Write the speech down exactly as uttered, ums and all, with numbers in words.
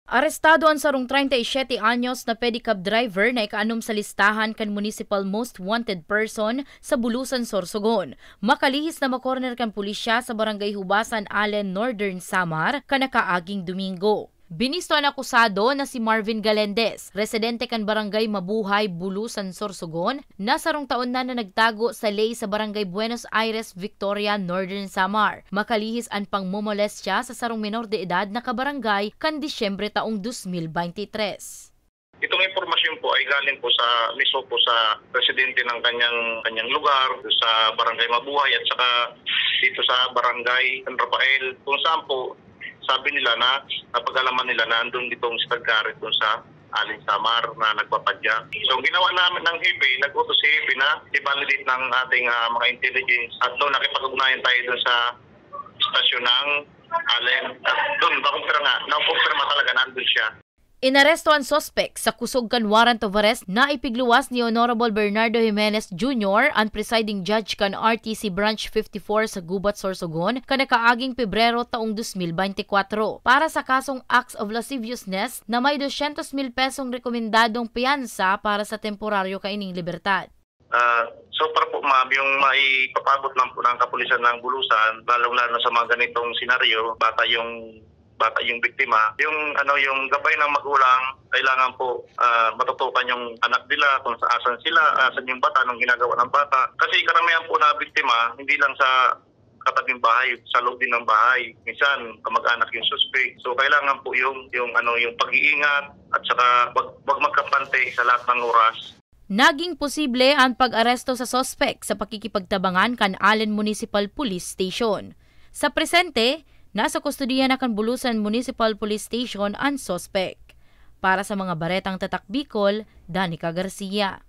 Arestado an sarong treinta y siete anyos na pedicab driver na ikaanom sa listahan kan Municipal Most Wanted Person sa Bulusan, Sorsogon. Makalihis na makorner kan pulisya sa Barangay Hubasan, Alen, Northern Samar, kan nakaaging Domingo. Binisto an akusado na si Marvin Galendez, residente kan Barangay Mabuhay, Bulusan, Sorsogon, na sarong taon na na nagtago sa ley sa Barangay Buenos Aires, Victoria, Northern Samar. Makalihis an pangmomolestya sa sarong menor de edad na kabarangay kan Disyembre taong dos mil beintitres. Itong impormasyon po ay galing po sa, mismo po sa residente ng kanyang, kanyang lugar, sa Barangay Mabuhay at saka dito sa Barangay San Rafael, kung saan po sabi nila na napag-alaman nila na andun ditong si Tagkarit dun sa Alen, Samar na nagpapadya. So, ang ginawa namin ng hepe, nag-utos si hepe na i-validate ng ating, ah, mga intelligence at doon nakipag-ugnayan tayo dun sa stasyon ng Alen. At doon, nakumpirma nga, nakumpirma talaga na andun siya. Inaresto an suspek sa kusog kan warrant of arrest na ipigluwas ni Honorable Bernardo Jimenez Junior, an presiding judge kan R T C Branch fifty-four sa Gubat, Sorsogon, kan nakaaging Pebrero taong dos mil beintikwatro, para sa kasong acts of lasciviousness na may dosyentos mil pesong rekomendadong piyansa para sa temporaryo kaining libertad. Ah, so far po, ma'am, yung maipapabot lang po ng kapulisan ng Bulusan, lalong-lalo na sa mga ganitong senaryo, bata yung, bata yung biktima, yung, ano, yung gabay ng magulang, kailangan po, ah, matutukan yung anak nila kung sa asan sila, asan yung bata, anong ginagawa ng bata. Kasi karamihan po na biktima, hindi lang sa katabing bahay, sa loob din ng bahay. Minsan, kamag-anak yung suspek. So, kailangan po yung, yung, ano, yung pag-iingat at saka wag, wag magkampante sa lahat ng oras. Naging posible an pag-aresto sa suspek sa pakikipagtabangan kan Alen Municipal Police Station. Sa presente, nasa kustodiya na kan Bulusan Municipal Police Station an suspek. Para sa mga Baretang Tatak Bicol, Danica Garcia.